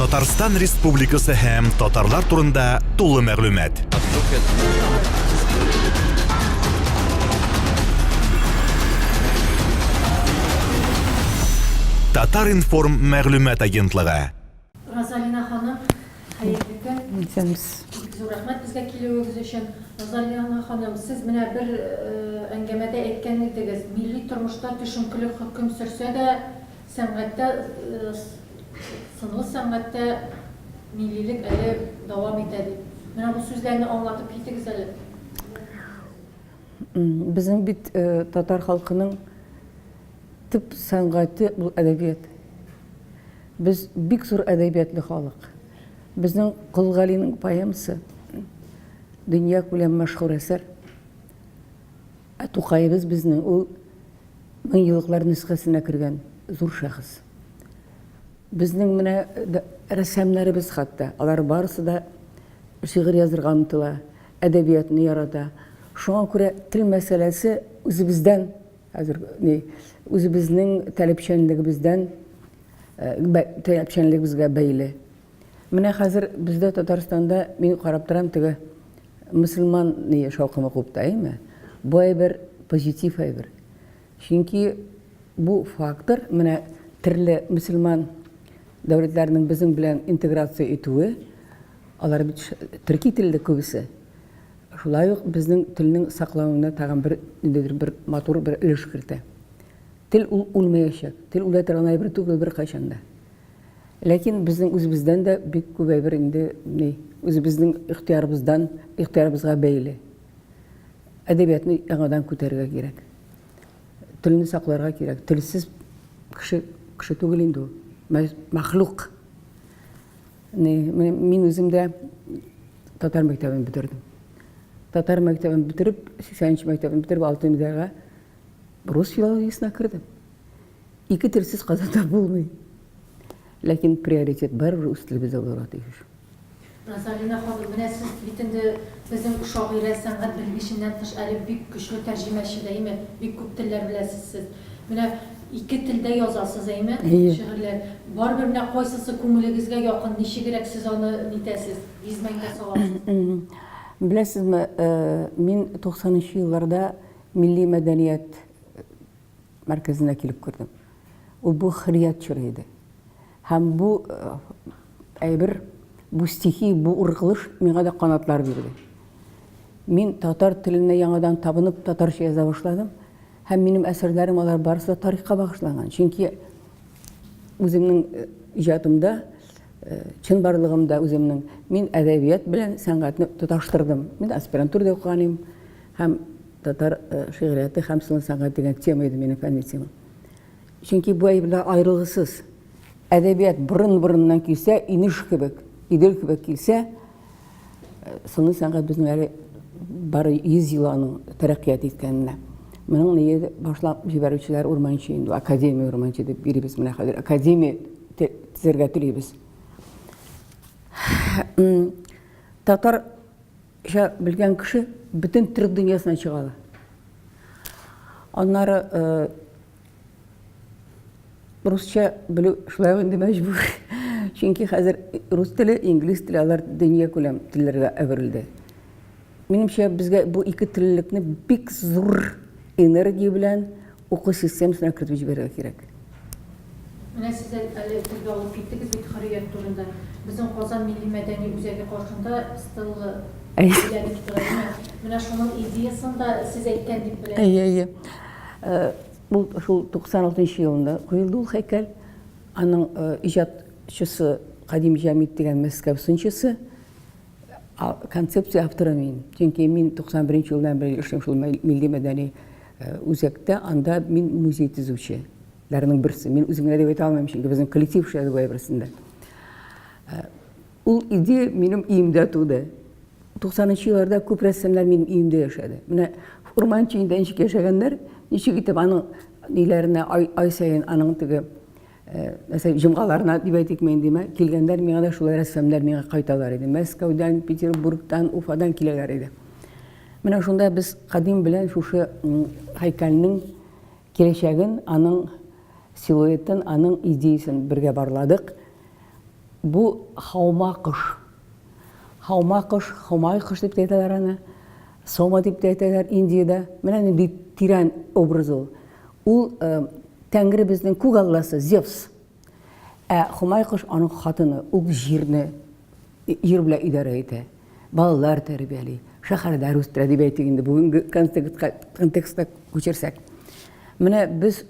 Татарстан Республикасы һәм татарлар турында тулы мәгълүмат. Татар-информ мәгълүмат агентлыгы. Розалина ханым, хәерле көн. Исәнмесез. Бик зур рәхмәт безгә килүегез өчен. Розалина ханым, сез менә бер әңгәмәдә әйткән идегез, милли тормышта төшенкелек хөкем сөрсә дә, сәнгатьтә, сынлы сәнгатьтә миллилек әле дәвам итә дип. Менә бу сүзләрне аңлатып китегез әле. Безнең бит татар халкының төп сәнгате ул әдәбият. Без бик зур әдәбиятлы халык. Безнең Кол Галинең поэмасы дөнья күләм мәшһүр әсәр. Ә Тукаебыз безнең ул меңьеллыклар нөсхәсенә кергән зур шәхес. Безнең менә рәссамнарыбыз хәтта, алар барысы да шигырь язырга омтыла, әдәбиятны ярата. Шуңа күрә тел мәсьәләсе үзебездән хәзер ни, үзебезнең таләпчәнлегебездән, таләпчәнлегебезгә бәйле. Менә хәзер бездә Татарстанда мин карап торам теге мөселман ни шаукымы купты, әйме? Бу әйбер позитив әйбер. Чөнки бу фактор менә төрле мөселман дәүләтләренең безнең белән интеграция итүе, алар бит төрки телле күбесе. Шулай ук безнең телнең саклануына тагын бер ниндидер бер матур бер өлеш кертә. Тел ул үлмәячәк. Тел үлә торган әйбер түгел беркайчан да. Ләкин безнең үзебездән дә бик күп әйбер инде ни, үзебезнең ихтыярыбыздан, ихтыярыбызга бәйле. Әдәбиятны яңадан күтәрергә кирәк. Телне сакларга кирәк. Телсез кеше кеше түгел инде ул. Мәхлук. Ни, мин үзем дә татар мәктәбен бетердем. Татар мәктәбен бетереп, 80 мәктәбен бетереп, алтын медальгә рус филологиясенә кердем. Ике телсез Казанда булмый. Ләкин приоритет барыбер үз телебездә булырга тиеш. Розалина ханым, менә сез бит инде безнең шагыйрә, сәнгать белгеченнән тыш әле бик көчле тәрҗемәче дә, әйме? Бик күп телләр беләсез сез. Менә ике телдә язасыз, әйме, шигырьләр. Барыбер менә кайсысы күңелегезгә якын, ничегрәк сез аны нитәсез, бизмәнгә саласыз? Беләсезме, мин туксанынчы елларда милли мәдәният мәркәзенә килеп кердем. Ул бу хөррият чоры иде. Һәм бу әйбер, бу стихия, бу ургылыш миңа да канатлар бирде. Мин татар теленә яңадан табынып татарча яза башладым. Һәм минем әсәрләрем алар барысы да тарихка багышланган. Чөнки үземнең иҗатымда, чынбарлыгымда үземнең мин әдәбият белән сәнгатьне тоташтырдым. Мин аспирантурада укыган идем һәм Татар шигърияте һәм сынлы сәнгать дигән тема иде минем фәнни темам. Чөнки бу әйберләр аерылгысыз. Әдәбият борын-борыннан килсә, инеш кебек, Идел кебек килсә, сынлы сәнгать безнең әле бары 100 ел аның тәрәккыят иткәненә. Моның нигезе башлап җибәрүчеләр Урманчы инде, академия Урманчы дип йөрибез менә хәзер. Академия төзергә телибез. Татар Ча белгән кеше бөтен төрек дөньясына чыга ала. Аннары э, русча белү шулай ук инде мәҗбүр. Чөнки хәзер рус теле, инглиз теле алар дөнья күләм телләргә әверелде. Минемчә, безгә бу ике теллелекне бик зур энергия белән уку системасына кертеп җибәрергә кирәк. Менә сез әле телгә алып киттегез бит хөррият турында. Безнең Казан милли мәдәни үзәге каршында стелла әйләнеп тора, димәк. Менә шуның идеясын да сез әйткән дип беләм. Әйе, әйе. Ул шул 96 нчы елында куелды ул һәйкәл. Аның иҗатчысы Кадим Җамит дигән Мәскәү сынчысы. Концепция авторы мин. Чөнки мин 91 нче елдан бирле эшлим шул милли мәдәни үзәктә. Анда мин музей төзүчеләрнең берсе. Мин үзем генә дип әйтә алмыйм, чөнки безнең коллектив эшләде бу әйберсендә. Ул идея минем өемдә туды. 90 нчы елларда күп рәссамнар минем өемдә яшәде. Менә Урманчы өендә ничек яшәгәннәр, ничек итеп аның ниләренә ай, ай саен аның теге Мәсәлән, җомгаларына дип әйтикме инде, килгәннәр миңа да шулай рәссамнар миңа кайталар иде. Мәскәүдән, Петербургтан, Уфадан киләләр иде. Менә шунда без Кадим белән шушы һәйкәлнең киләчәген, аның силуэтын, аның идеясен бергә барладык. Бу хаума кош. Хаума кош, хомай кош дип тә әйтәләр аны. Сома дип тә әйтәләр Индиядә. Менә нинди тирән образ ул. Ул э, Тәңребезнең күк алласы Зевс. Ә Хомай кош аның хатыны, ул җирне җир белән идарә итә. Балалар тәрбияли, шәһәрләр үстерә дип әйтик инде бүгенге контекстка, контекстка күчерсәк. Менә без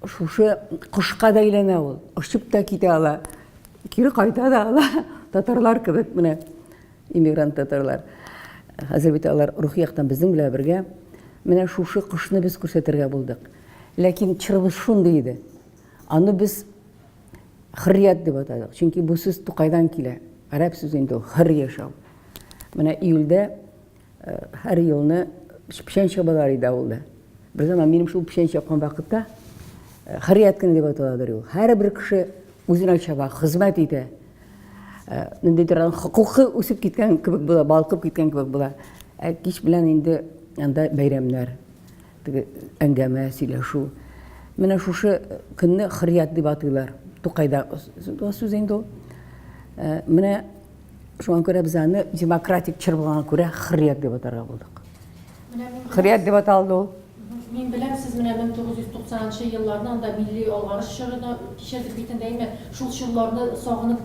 шушы кошка да әйләнә ул, очып та китә ала, кире кайта да ала. Татарлар кебек менә иммигрант татарлар. Хәзер бит алар рухи яктан безнең белән бергә. Менә шушы кошны без күрсәтергә булдык. Ләкин чорыбыз шундый иде. Аны без хөррият дип атадык. Чөнки бу сүз Тукайдан килә. Гарәп сүзе инде ул, хөр яшәү. Менә июльдә э, һәр елны печән чабалар иде авылда. Бер заман минем шул печән чапкан вакытта э, хөррият көне дип аталадыр ул. Һәрбер кеше үзенә чаба, хезмәт итә. Э, ниндидер аның хокукы үсеп киткән кебек була, балкып киткән кебек була. Ә кич белән инде анда бәйрәмнәр. Теге әңгәмә, сөйләшү. Менә шушы көнне хөррият дип атыйлар. Тукайда сүз инде ул. Э, менә шуңа күрә без аны демократик чор булганга күрә хөррият дип атарга булдык. Хөррият дип аталды ул. Мин беләм, сез менә 1990 нчы елларны анда милли алгарыш чоры да кичердек бит инде, әйме? Шул чорларны сагынып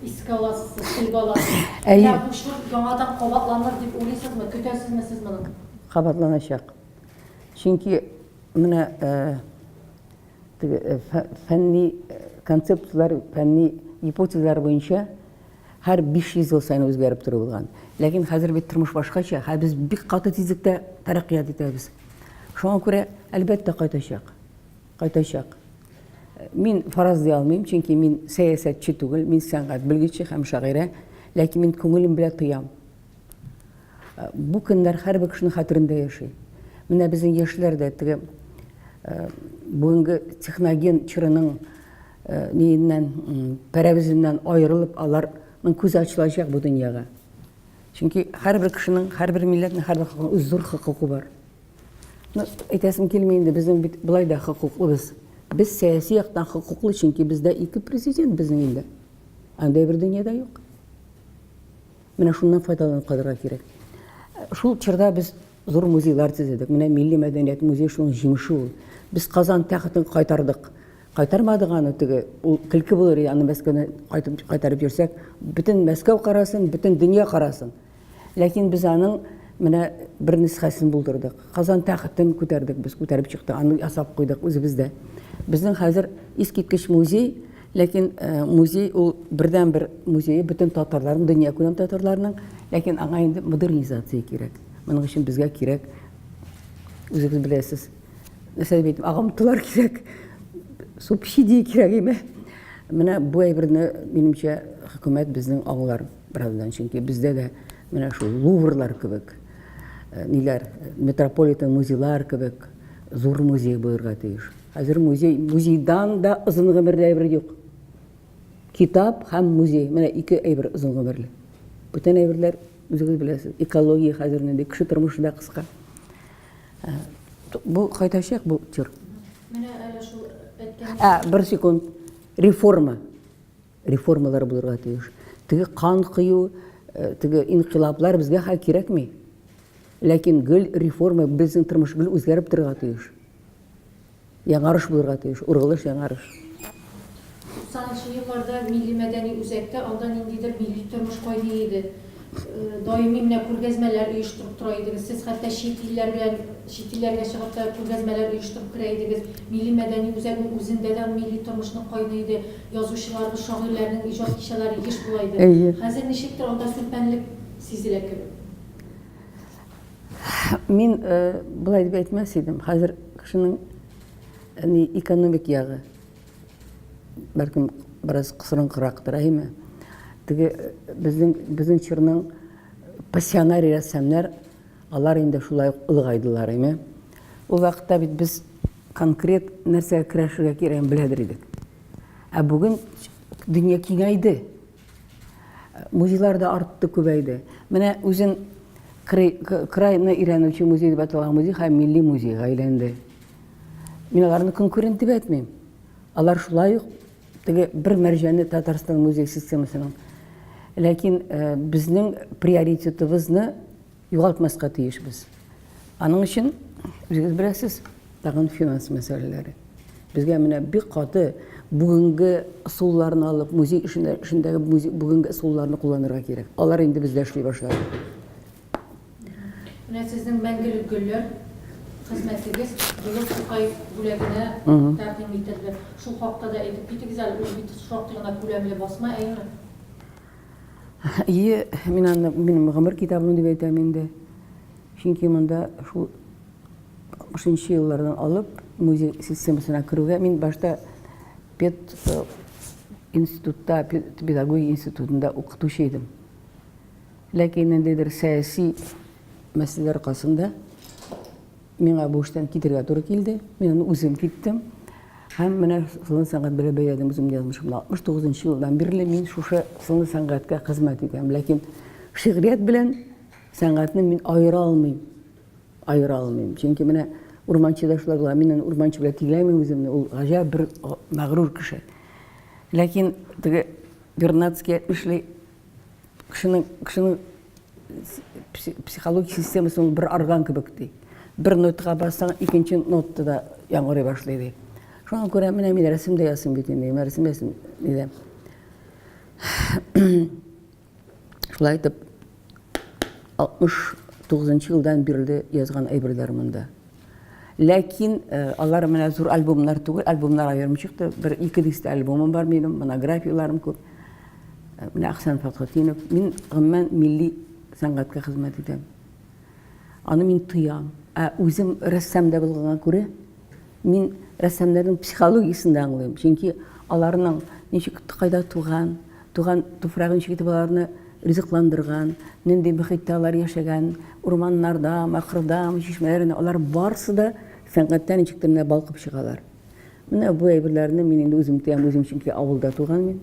искә аласыз сез, телгә аласыз. Әйе. Менә бу чор яңадан кабатланыр дип уйлыйсызмы, көтәсезме сез моны? Кабатланачак. Чөнки менә теге фәнни концепцияләр, фәнни гипотезалар буенча һәр 500 ел саен үзгәреп тору булган. Ләкин хәзер бит тормыш башкача, хәзер без бик каты тизлектә тәрәккыят итәбез. Шуңа күрә, әлбәттә, кайтачак. Кайтачак. Мин фаразлый алмыйм, чөнки мин сәясәтче түгел, мин сәнгать белгече һәм шагыйрә, ләкин мин күңелем белән тоям. Бу көннәр һәрбер кешенең хәтерендә яши. Менә безнең яшьләр дә теге бүгенге техноген чорының ниеннән, пәрәвезеннән аерылып, аларның күзе ачылачак бу дөньяга. Чөнки һәрбер кешенең, һәрбер милләтнең, һәрбер халыкның үз зур хокукы бар. Ну, әйтәсем килми инде, безнең бит болай да хокуклы без. Без сәяси яктан хокуклы, чөнки бездә ике президент безнең илдә. Андый бер дөньяда юк. Менә шуннан файдаланып калырга кирәк. Шул чорда без зур музейлар төзедек. Менә Милли мәдәният музее шуның җимеше ул. Без Казан тәхетен кайтардык. Кайтармадык аны теге, ул көлке булыр иде, аны Мәскәүдән кайтып кайтарып йөрсәк, бөтен Мәскәү карасын, бөтен дөнья карасын. Ләкин без аның менә бер нөсхәсен булдырдык. Казан тәхетен күтәрдек без, күтәреп чыктык, аны ясап куйдык үзебездә. Безнең хәзер искиткеч музей, Ләкин музей ул бердәнбер музее бөтен татарларның, дөньякүләм татарларның, ләкин аңа инде модернизация кирәк. Моның өчен безгә кирәк, үзегез беләсез, нәрсә дип әйтим, агымтылар кирәк, субсидия кирәк име. Менә бу әйберне, минемчә, хөкүмәт безнең аңлар бераздан, чөнки бездә дә менә шул Луврлар кебек, ниләр, метрополитен музейлар кебек зур музей булырга тиеш. Хәзер музей, музейдан да озын гомерле әйбер юк. Китап һәм музей, менә ике әйбер озын гомерле. Бүтән әйберләр, үзегез беләсез, экология хәзер нинди, кеше тормышы да кыска. Э, бу кайтачак бу чор. Менә әле шул әйткән. Ә, бер секунд. Реформа. Реформалар булырга тиеш. Теге кан кою, э, теге инкыйлаблар безгә хәзер кирәкми. Ләкин гел реформа, безнең тормыш гел үзгәреп торырга тиеш. Яңарыш булырга тиеш, ургылыш, яңарыш. 90 нчы елларда милли мәдәни үзәктә анда ниндидер милли тормыш кайный иде. Даими менә күргәзмәләр оештырып тора идегез. Сез хәтта чит илләр белән, чит илләргә чыгып та күргәзмәләр оештырып керә идегез. Милли мәдәни үзәкнең үзендә дә милли тормышны кайный иде. Язучыларыбыз, шагыйрьләрнең иҗат кичәләре еш була иде. Әйе. Хәзер ничектер анда сүлпәнлек сизелә кебек. Мин болай дип әйтмәс идем. Хәзер кешенең ни экономик ягы бәлкем бераз кысрынкырактыр, әйме? Теге безнең безнең чорның пассионарий рәссамнар, алар инде шулай ук олыгайдылар, әйме? Ул вакытта бит без конкрет нәрсәгә көрәшергә кирәген беләдер идек. Ә бүген дөнья киңәйде. Музейлар да артты, күбәйде. Менә үзен крайны өйрәнүче музей дип аталган музей һәм милли музейга әйләнде. Мин аларны конкурент дип әйтмим. Алар шулай ук теге бер мәрҗәне Татарстан музей системасының. Ләкин э, безнең приоритетыбызны югалтмаска тиешбез. Аның өчен, үзегез беләсез, тагын финанс мәсьәләләре. Безгә менә бик каты бүгенге ысулларны алып, музей эшендә, эшендәге музей, бүгенге ысулларны кулланырга кирәк. Алар инде бездә эшли башлады. Менә сезнең Мәңгелек гөлләр хезмәтегез быел Тукай бүләгенә тәкъдим ителде. Шул хакта да әйтеп китегез әле, ул бит шактый гына күләмле басма, әйеме? Ие, мин аны минем гомер китабым дип әйтәм инде. Чөнки монда шул 60 еллардан алып музей системасына керүгә мин башта пед э, институтта, педагогия институтында укытучы идем. Ләкин ниндидер сәяси мәсьәләләр аркасында миңа бу эштән китергә туры килде. Мин аны үзем киттем. Һәм менә сылын сәнгать белән бәйләдем үземнең язмышымны. 69 нчы елдан бирле мин шушы сылын сәнгатькә хезмәт итәм. Ләкин шигърият белән сәнгатьне мин аера алмыйм. Аера алмыйм. Чөнки менә урманчы да шулай була. Мин аны урманчы белән тиңләмим үземне. Ул гаҗәп бер мәгърур кеше. Ләкин теге Вернадский әйтмешли, кешенең кешенең психологик системасы ул бер орган кебек ди. Бер нотага бассаң, икенче нотта да яңгырый башлый ди. Шуңа күрә менә мин рәсем дә ясыйм бит инде, мин рәсем ясыйм диде. Шулай итеп 69 елдан бирле язган әйберләр монда. Ләкин э, алар менә зур альбомнар түгел, альбомнар аерым чыкты. Бер ике дистә альбомым бар минем, монографияләрем күп. Э, менә Әхсән Фәтхетдинов. Мин гомумән милли сәнгатькә хезмәт итәм. Аны мин тоям. Ә үзем рәссам да булганга күрә, мин рәссамнарның психологиясен дә аңлыйм. Чөнки аларның ничек кайда туган, туган туфрагы ничек итеп аларны ризыкландырган, нинди мөхиттә алар яшәгән, урманнарда, кырдамы, чишмәләрдә, алар барысы да сәнгатьтә ничектер менә балкып чыгалар. Менә бу әйберләрне мин инде үзем тоям, үзем чөнки авылда туган мин.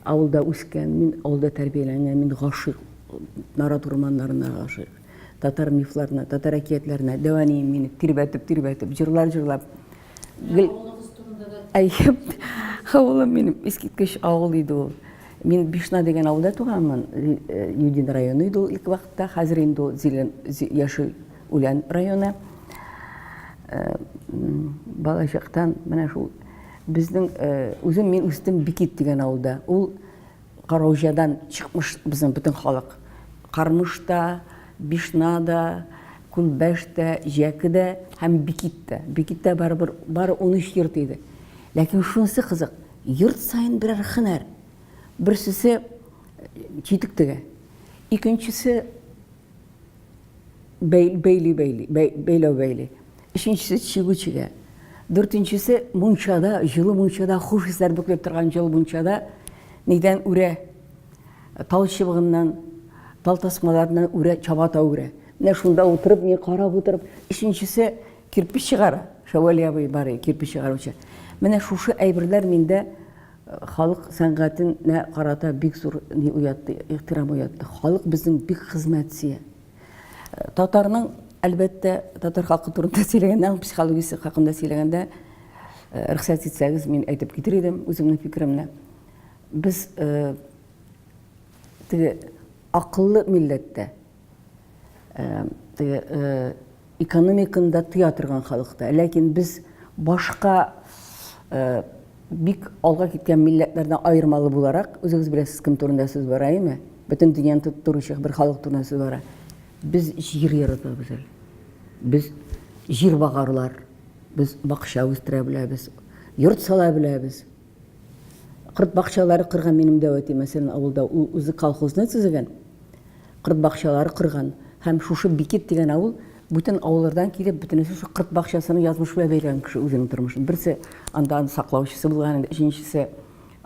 Авылда үскән, мин авылда тәрбияләнгән, мин гашыйк нарат урманнарына гашыйк. Татар мифларына, татар әкиятләренә дәү әнием мине тирбәтеп-тирбәтеп, җырлар җырлап, гел Әйе, авылым минем искиткеч авыл иде ул. Мин Бишна дигән авылда туганмын, э, Юдин районы иде ул илк вакытта, хәзер инде ул Зелен, Яшел Үлән районы. Э, балачактан менә шул безнең э, үзем мин үстем Бикит дигән авылда. Ул Карауҗадан чыкмыш безнең бөтен халык. Кармыш та, Бишна да, Күлбәш тә, Җәке дә һәм Бикит тә. Бикиттә барыбер бары 13 йорт иде. Ләкин шунысы кызык, йорт саен берәр һөнәр. Берсесе читек тегә, икенчесе бәйли бәйли, бәйләү бәйли. Өченчесе чигү чигә. Дүртенчесе мунчада, җылы мунчада, хуш исләр бөкләп торган җылы мунчада нидән үрә? Тал чыбыгыннан, тал тасмаларыннан үрә, чабата үрә. Менә шунда утырып, мин карап утырып, өченчесе кирпеч чыгара. Шәвәли абый бар, кирпеч чыгаручы. Менә шушы әйберләр миндә э, халык сәнгатенә карата бик зур ни уятты, ихтирам уятты. Халык безнең бик хезмәт сөя. Татарның, әлбәттә, татар халкы турында сөйләгәндә, аның психологиясе хакында сөйләгәндә, э, рөхсәт итсәгез, мин әйтеп китер идем үземнең фикеремне. Без э, теге акыллы милләттә, э, теге экономиканы да тыя торган халыкта. Ләкин без башка бик алга киткән милләтләрдән аермалы буларак, үзегез беләсез, кем турында сүз бара, әйеме? Бөтен дөньяны тотып торучы бер халык турында сүз бара. Без җир яратабыз әле. Без җир багарлар, без бакча үстерә беләбез, йорт сала беләбез. Корт бакчалары кырган минем дәү әти, мәсәлән, авылда ул үзе колхозны төзегән. Корт бакчалары кырган. Һәм шушы Бикет дигән авыл бүтән авыллардан килеп, бөтенесе шушы корт бакчасының язмышы белән бәйләгән кеше үзенең тормышын. Берсе анда аны саклаучысы булган инде, өченчесе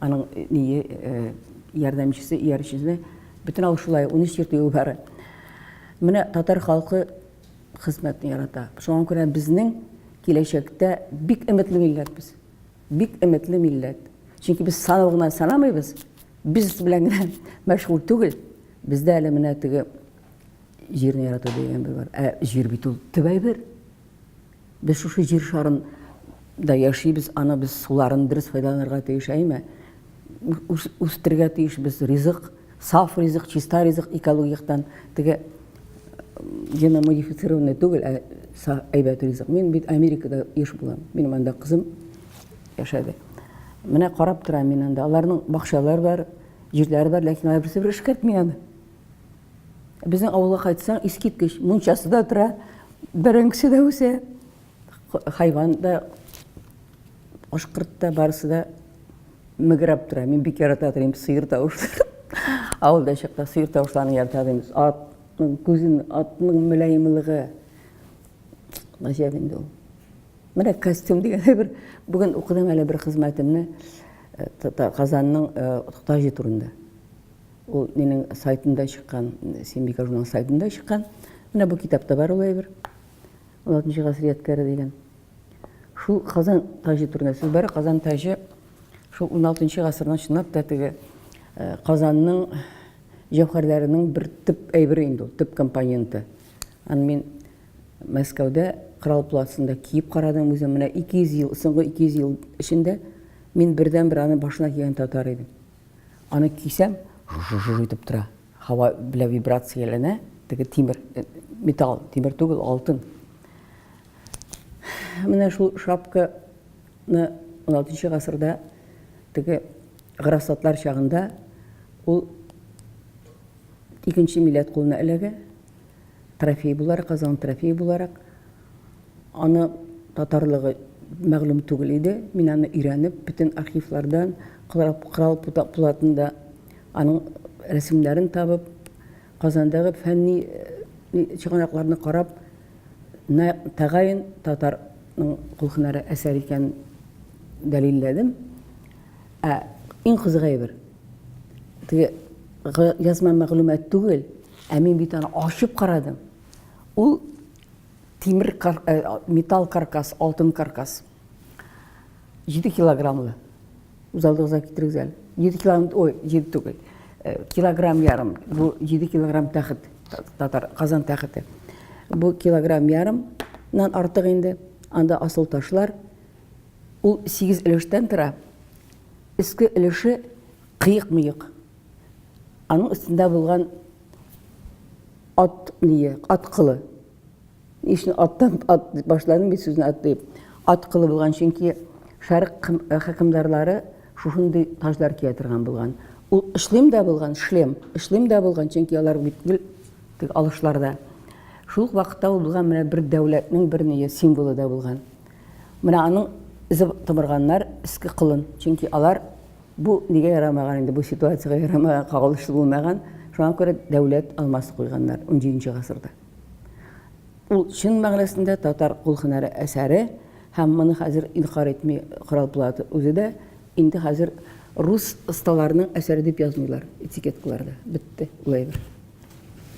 аның ние э, ярдәмчесе, иярчесе. Бөтен авыл шулай, 13 йорт юлы бары. Менә татар халкы хезмәтне ярата. Шуңа күрә безнең киләчәктә бик өметле милләт без. Бик өметле милләт. Чөнки без санау гына санамыйбыз, бизнес белән генә мәшгуль түгел. Бездә әле менә теге җирне ярату дигән бер бар. Ә җир бит ул төп әйбер. Без шушы җир шарын да яшибез, аны без суларын дөрес файдаланырга тиеш, әйме? Үстерергә тиешбез ризык, саф ризык, чиста ризык экологик яктан теге геномодифицированный түгел, ә әйбәт ризык. Мин бит Америкада еш булам. Минем анда кызым яшәде. Менә карап торам мин анда. Аларның бакчалары бар, җирләре бар, ләкин алар берсе бер эшкәртми аны. Безнең авылга кайтсаң, искиткеч, мунчасы да тора, бәрәңгесе дә үсә, хайван да, кош-корт та, барысы да мөгрәп тора. Мин бик ярата торыйм сыер тавышларын. Авылда чакта сыер тавышларын ярата идем. Атның күзен, атның мөлаемлыгы. Гаҗәп инде ул. Менә костюм дигән әйбер. Бүген укыдым әле бер хезмәтемне э, Казанның э, таҗы турында. Ул минем сайтымда чыккан, Сөембикә журналы сайтында чыккан. Менә бу китапта бар ул әйбер. 16 гасыр ядкәре дигән. Шул Казан таҗы турында сүз бара. Казан таҗы шул 16 гасырның чынлап та теге э, Казанның җәүһәрләренең бер төп әйбере инде ул, төп компоненты. Аны мин Мәскәүдә Корал плацында киеп карадым үзем. Менә 200 ел, соңгы 200 ел эчендә мин бердән-бер аны башына кигән татар идем. Аны кисәм, жу-жу итеп тора. Һава белән вибрацияләнә, теге тимер, э, металл, тимер түгел, алтын. Менә шул шапканы 16 гасырда теге гырасатлар чагында ул икенче милләт кулына эләгә. Трофей буларак, Казан трофей буларак. Аны татарлыгы мәгълүм түгел иде. Мин аны өйрәнеп, бөтен архивлардан, Корал пулатында аның рәсемнәрен табып, Казандагы фәнни э, чыганакларны карап, тәгаен татарның кул һөнәре әсәр икәнен дәлилләдем. Ә иң кызык әйбер, теге язма мәгълүмат түгел, ә мин бит аны ачып карадым. Ул тимер э, металл каркас, алтын каркас. 7 килограммлы. Үз алдыгызга китерегез әле. 7 килограмм, ой, 7 түгел. Э, килограмм ярым. Бу 7 килограмм тәхет, татар Казан тәхете. Бу килограмм ярымнан артык инде. Анда асыл ташлар. Ул 8 өлештән тора. Өске өлеше кыек мыек. Аның өстендә булган ат ние, ат кылы. Ни өчен аттан ат дип башладым бит сүзне ат дип. Ат кылы булган, чөнки шәрык э, хөкемдарлары шушындый таҗлар кия торган булган. Ул шлем да булган, шлем, шлем да булган, чөнки алар бит гел теге алышларда. Шул ук вакытта ул булган менә бер дәүләтнең бер ние символы да булган. Менә аның эзе томырганнар иске кылын, чөнки алар Бу нигә ярамаган инде, бу ситуациягә ярамаган, кагылышлы булмаган. Шуңа күрә дәүләт алмасы куйганнар 17 гасырда. Ул чын мәгънәсендә татар кул һөнәре әсәре һәм моны хәзер инкар итми Корал Пулаты үзе дә. Инде хәзер рус осталарының әсәре дип язмыйлар этикеткаларда. Бетте ул әйбер.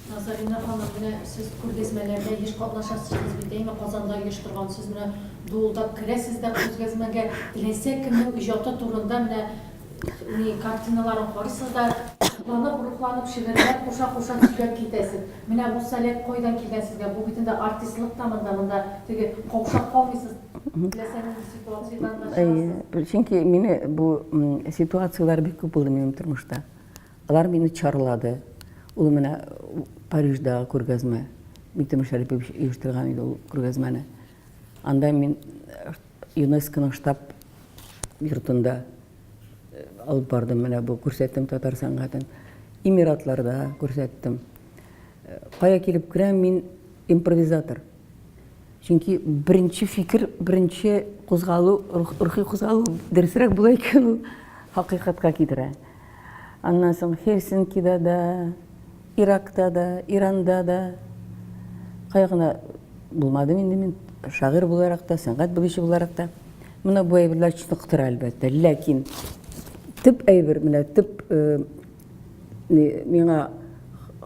Назарина ханым, менә сез күргәзмәләрдә еш катнашасыз бит, әйме, Казанда оештырган. Сез менә дуылдап керәсез дә күргәзмәгә, теләсә кемнең иҗаты турында менә ни картиналарын карыйсыз да, рухланып, рухланып, шигырьләр куша-куша сөйләп китәсез. Менә бу сәләт кайдан килгән сезгә? Бу бит инде артистлык та монда, монда теге каушап калмыйсыз, теләсә нинди ситуациядән дә чыгасыз. Әйе, чөнки мине бу ситуацияләр бик күп булды минем тормышта. Алар мине чарлады. Ул менә Париждагы күргәзмә. Митимер Шәрипович оештырган иде ул күргәзмәне. Анда мин э, ЮНЕСКОның штаб йортында э, алып бардым менә бу күрсәттем татар сәнгатен. Эмиратларда күрсәттем. Э, кая килеп керәм, мин импровизатор. Чөнки беренче фикер, беренче кузгалу, рухи кузгалу дөресрәк була икән ул хакыйкатькә китерә. Аннан соң Хельсинкида да, Иракта да, Иранда да кая гына булмадым инде мин шагыйрь буларак та, сәнгать белгече буларак та. Менә бу әйберләр чыныктыра, әлбәттә. Ләкин төп әйбер, менә төп э, миңа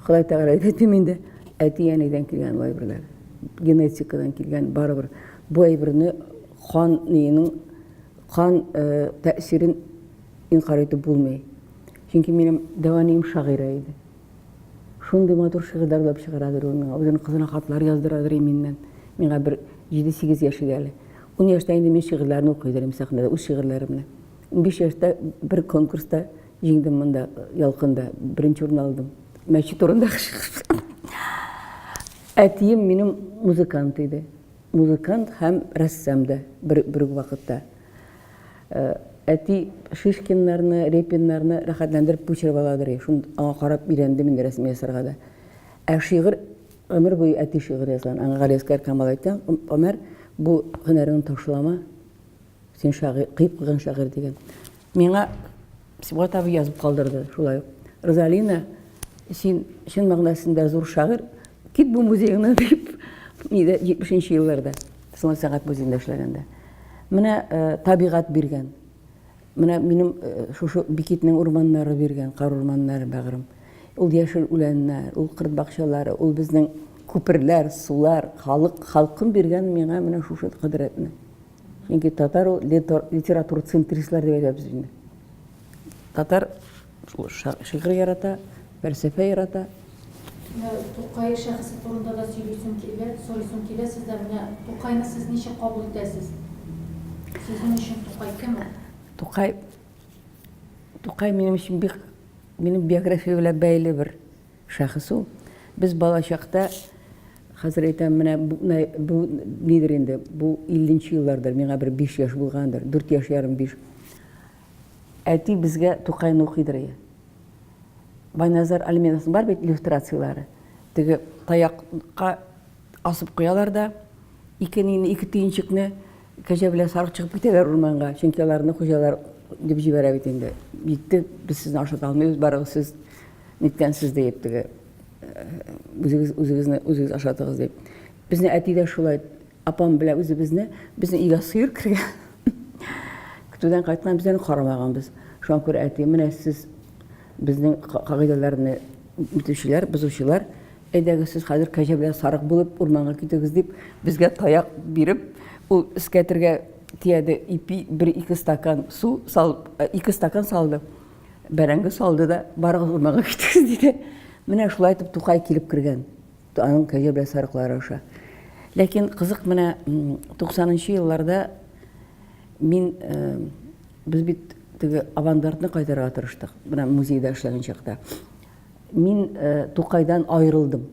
Ходай Тәгалә әйтәм инде, әти-әнидән килгән бу әйберләр. Генетикадан килгән барыбер бу әйберне кан ниенең кан э, тәэсирен Инкарь итеп булмый. Чөнки минем дәү әнием шагыйрә иде. Шундый матур шигырьләр уйлап чыгарадыр ул миңа. Үзенең кызына хатлар яздырадыр и миннән. Миңа бер 7-8 яшь иде әле. Ун яшьтә инде мин шигырьләрне укый идем сәхнәдә, үз шигырьләремне. 15 яшьтә бер конкурста җиңдем монда, Ялкында, беренче урын алдым. Мәчет турындагы шигырь. Әтием минем музыкант иде. Музыкант һәм рәссам да бер, бер үк вакытта. Э, әти Шишкиннарны, Репиннарны рәхәтләндереп күчереп аладыр. Шун аңа карап өйрәндем инде рәсем ясарга да. Ә шигырь гомер буе әти шигырь язган. Аңа Галиәсгар Камал әйткән, Гомәр, бу һөнәреңне ташлама. Син шагыйрь, кыеп куйган шагыйрь дигән. Миңа Сибгат абый язып калдырды шулай ук. Розалина, син чын мәгънәсендә зур шагыйрь, кит бу музееңнан дип, нидә 70 елларда Сыңар сәгать музеенда эшләгәндә. Менә э, табигать биргән. Менә минем э, шушы Бикитнең урманнары биргән, кар урманнары бәгырем. Ул яшел үләннәр, ул кыр бакчалары, ул безнең күперләр, сулар, халык, халкым биргән миңа менә шушы кодрәтне. Чөнки татар ул литература центристлар дип әйтәбез инде. Татар шул шигырь ярата, фәлсәфә ярата. Менә Тукай шәхесе турында да сөйлисем килә, сорыйсым килә сездән. Менә Тукайны сез ничек кабул итәсез? Сезнең өчен Тукай кем ул? Тукай Тукай минем өчен бик минем биография белән бәйле бер шәхес ул. Без балачакта, хәзер әйтәм, менә бу, бу нидер инде, бу 50 нче еллардыр, миңа бер 5 яшь булгандыр, 4 яшь ярым, 5. Әти безгә Тукайны укыйдыр иде. Байназар Алименовның бар бит иллюстрацияләре. Теге таякка асып куялар да, ике нине, ике төенчекне кәҗә белән сарык чыгып китәләр урманга, чөнки аларны хуҗалар дип җибәрә бит инде. Җитте, без сезне ашата алмыйбыз, барыгыз сез ниткәнсез диеп теге үзегез үзегезне үзегез ашатыгыз дип. Безне әти дә шулай апам белән үзебезне безнең өйгә сыер кергән. Көтүдән кайткан без аны карамаганбыз. Шуңа күрә әти, менә сез безнең кагыйдәләрне үтүчеләр, бозучылар, әйдәгез сез хәзер кәҗә белән сарык булып урманга китегез дип, безгә таяк биреп, ул эскәтергә тияде ипи, бер-ике стакан су салып, ике стакан салды. Бәрәңге салды да, барыгыз урманга китегез, диде. Менә шулай итеп Тукай килеп кергән. Аның кәҗә белән сарыклары аша. Ләкин кызык менә 90 елларда мин э, без бит теге авангардны кайтарырга тырыштык. Менә музейда эшләгән чакта. Мин э, Тукайдан аерылдым.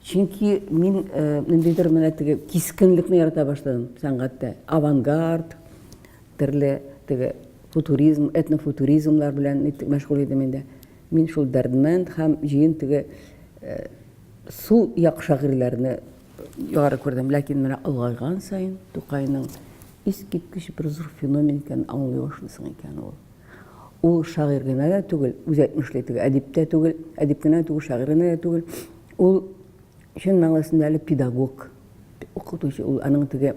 Чөнки мин э, ниндидер менә теге кискенлекне ярата башладым сәнгатьтә. Авангард, Төрле теге футуризм, этнофутуризмлар белән мәшгуль идем инде. Мин шул Дәрдмәнд һәм җыен теге сул як шагыйрьләрне югары күрдем. Ләкин менә олыгайган саен Тукайның искиткеч бер зур феномен икәнен аңлый башлыйсың икән ул. Ул шагыйрь генә дә түгел, үзе әйтмешли теге әдип тә түгел, әдип кенә түгел, шагыйрь генә дә түгел. Ул чын мәгънәсендә әле педагог, укытучы. Ул аның теге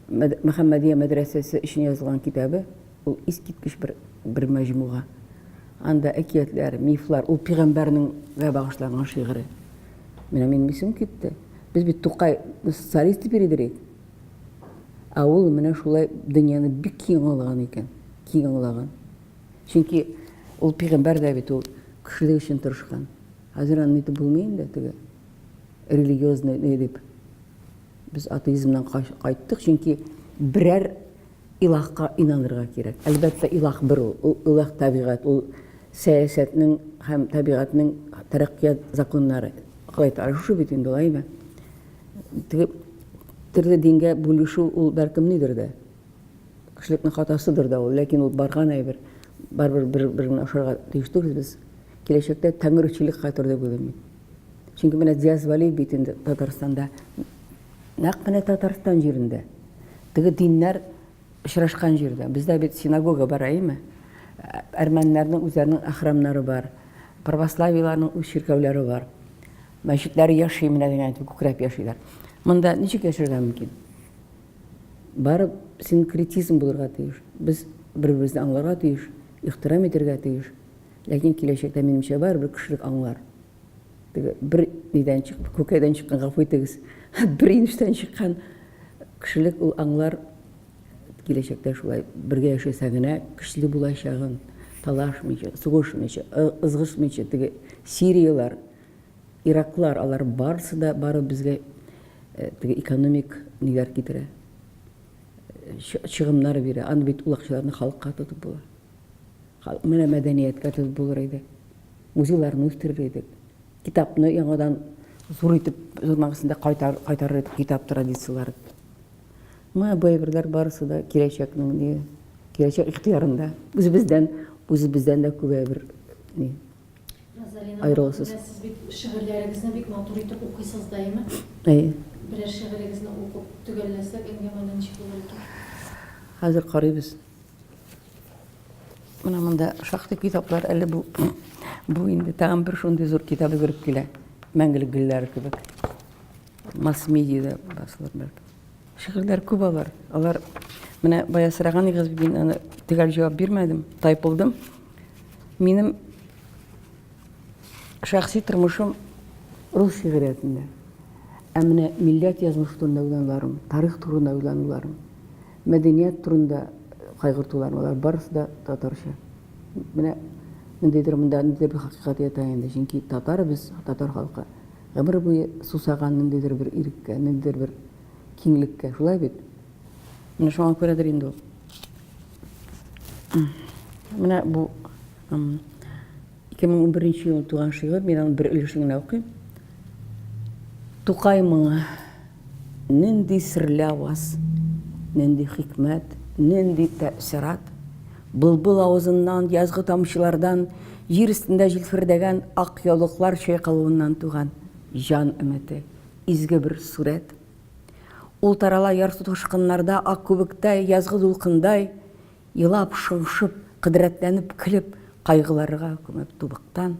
Мөхәммәдия мәдрәсәсе өчен язылган китабы, ул искиткеч бер, бер мәҗмуга. Анда әкиятләр, мифлар, ул пигамбәрнең гә багышланган шигыре. Менә минем исем китте. Без бит Тукай социалист дип йөридек. Ә ул менә шулай дөньяны бик киң аңлаган икән, киң аңлаган. Чөнки ул пигамбәр дә бит ул кешелек өчен тырышкан. Хәзер аны нитеп булмый инде теге религиозный ни дип. Без атеизмнан кайттык, чөнки берәр илаһка инанырга кирәк. Әлбәттә, илаһ бер ул. Ул илаһ табигать, ул сәясәтнең һәм табигатьнең тәрәккыят законнары. Кайтара шушы бит инде, алаймы? Теге төрле дингә бүлешү ул бәлкем нидер дә. Кешелекнең хатасыдыр да ул, ләкин ул барган әйбер. Барыбер бер-береңне ашарга тиеш түгел без. Киләчәктә тәңречелек кайтыр дип уйлыйм мин. Чөнки менә Диас Валиев бит инде Татарстанда, нәкъ менә Татарстан җирендә, теге диннәр очрашкан җирдә. Бездә бит синагога бар, әйеме? Әрмәннәрнең үзләренең әхрамнары бар, православиеләрнең үз чиркәүләре бар. Мәчетләре яши, менә дигән итеп күкрәп яшиләр. Монда ничек яшәргә мөмкин? Бары синкретизм булырга тиеш. Без бер-беребезне аңларга тиеш, ихтирам итәргә тиеш. Ләкин киләчәктә, минемчә, барыбер кешелек аңлар. Теге бер нидән чык, күкәйдән чыккан, гафу итегез, бер инештән чыккан кешелек ул аңлар киләчәктә шулай бергә яшәсә генә көчле булачагын, талашмыйча, сугышмыйча, ызгышмыйча, теге Сирияләр, Ираклар, алар барысы да бары безгә э, теге экономик ниләр китерә. чыгымнар бирә. Аны бит ул акчаларны халыкка тотып була. Менә мәдәнияткә тотып булыр иде. Музейларны үстерер идек. Китапны яңадан зур итеп, зур мәгънәсендә кайтар, кайтарыр идек китап традицияләрен. Менә бу әйберләр барысы да киләчәкнең ни, киләчәк ихтыярында. Үзебездән, үзебездән дә күп әйбер ни. Аерылгысыз. Менә сез бит шигырьләрегезне бик матур итеп укыйсыз да, әйеме? Әйе. Берәр шигырегезне укып төгәлләсәк, әңгәмәне ничек булыр икән? Хәзер карыйбыз. Менә монда шактый китаплар әле бу бу инде тагын бер шундый зур китап өлгереп килә. Мәңгелек гөлләр кебек. Масс-медиада басылыр бәлки. Шигырьләр күп алар. Алар менә бая сораган идегез, мин аны төгәл җавап бирмәдем, тайпылдым. Минем шәхси тормышым рус шигъриятендә. Ә менә милләт язмышы турында уйлануларым, тарих турында уйлануларым, мәдәният турында кайгыртуларым, алар барысы да татарча. Менә ниндидер монда ниндидер бер хакыйкать ята инде, чөнки татар без, татар халкы гомер буе сусаган ниндидер бер иреккә, ниндидер бер киңлеккә, шулай бит? Менә шуңа күрәдер инде ул. Менә бу 2011 елда туган шигырь, мин аның бер өлешен генә укыйм. Тукай моңы, нинди серле аваз, нинди хикмәт, нинди тәэсират. Былбыл авызыннан, язгы тамчылардан, җир өстендә җилфердәгән ак яулыклар чайкалуыннан туган җан өмете, изге бер сурәт. Ул тарала ярсу ташкыннарда, ак күбектәй, язгы дулкындай, елап, шыңшып, кодрәтләнеп көлеп, кайгыларга күмеп тубыктан,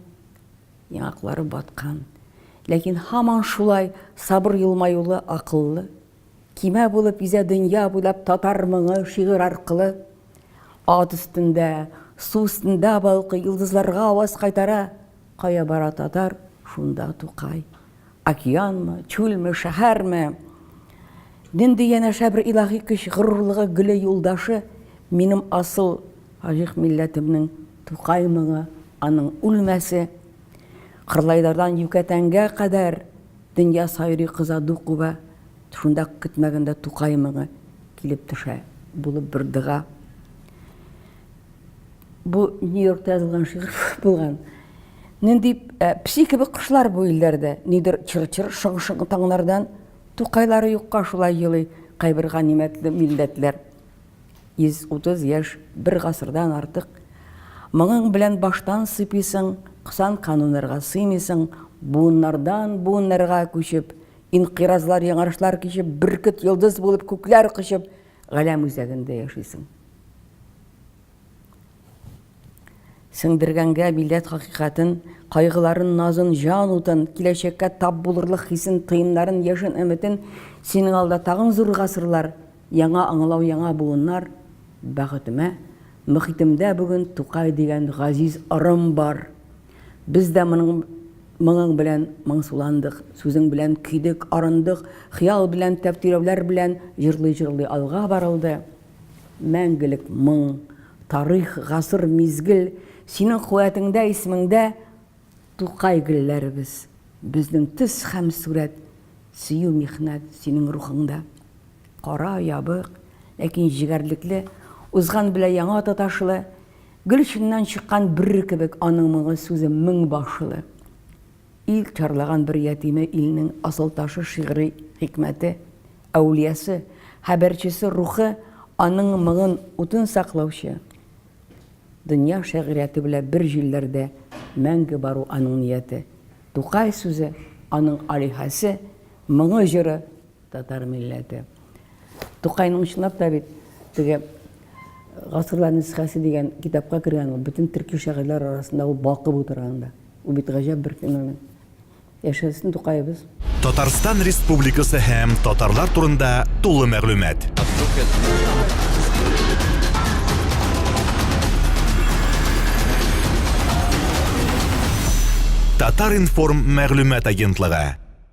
яңаклары баткан. Ләкин һаман шулай сабыр елмаюлы, акыллы. Кимә булып йөзә дөнья буйлап татар моңы шигырь аркылы. Ат өстендә, су өстендә балкый, йолдызларга аваз кайтара. Кая бара татар, шунда Тукай. Океанмы, чүлме, шәһәрме? Нинди янәшә бер илаһи көч, горурлыгы, гөле, юлдашы, минем асыл таҗик милләтемнең Тукай моңы, аның үлмәсе. Кырлайлардан Юкәтәнгә кадәр дөнья сайрый кыза ду куба, шунда көтмәгәндә Тукай моңы килеп төшә, булып бер дога. Бу Нью-Йоркта язылган шигырь булган. Нинди э, песи кебек кошлар бу илләрдә, нидер чыр-чыр, шың-шың таңнардан Тукайлары юкка шулай елый кайбер ганимәтле милләтләр. 130 яшь, бер гасырдан артык. Моңың белән баштан сыйпыйсың, кысан кануннарга сыймыйсың, буыннардан буыннарга күчеп, инкыйразлар, яңарышлар кичеп, бөркет йолдыз булып күкләр кочып, галәм үзәгендә яшисең. Сеңдергәнгә милләт хакыйкатен, кайгыларын, назын, җан утын, киләчәккә тап булырлык хисен, тоемнарын, яшен өметен, синең алда тагын зур гасырлар, яңа аңлау, яңа буыннар. Бәхетемә, мохитемдә бүген Тукай дигән газиз ырым бар. Без дә моның моңың белән моңсуландык, сүзең белән көйдек, арындык, хыял белән, тәфтиләүләр белән җырлый-җырлый алга барылды. Мәңгелек моң, тарих, гасыр, мизгел, Синең куәтеңдә, исмеңдә Тукай гөлләребез, безнең төс һәм сурәт, Сөю, михнәт синең рухыңда. Кара, ябык, ләкин җегәрлекле, Узган белә яңа тоташлы, Гөл эченнән чыккан бөрре кебек Аның моңы, сүзе меңбашлы. Ил чарлаган бер ятиме Илнең асылташы шигъри хикмәте, Әүлиясы, хәбәрчесе, рухы, Аның моңын, утын саклаучы. Дөнья шигърияте белә бер җилләрдә Мәңге бару аның нияте. Тукай сүзе, аның алиһәсе, Моңы, җыры, татар милләте. Тукайның чынлап та бит теге Гасырлар нөсхәсе дигән китапка кергән ул, бөтен төрки шагыйрьләр арасында ул балкып утыра анда. Ул бит гаҗәп бер феномен. Яшәсен Тукаебыз. Татарстан Республикасы һәм татарлар турында тулы мәгълүмат. Татар-информ мәгълүмат агентлыгы.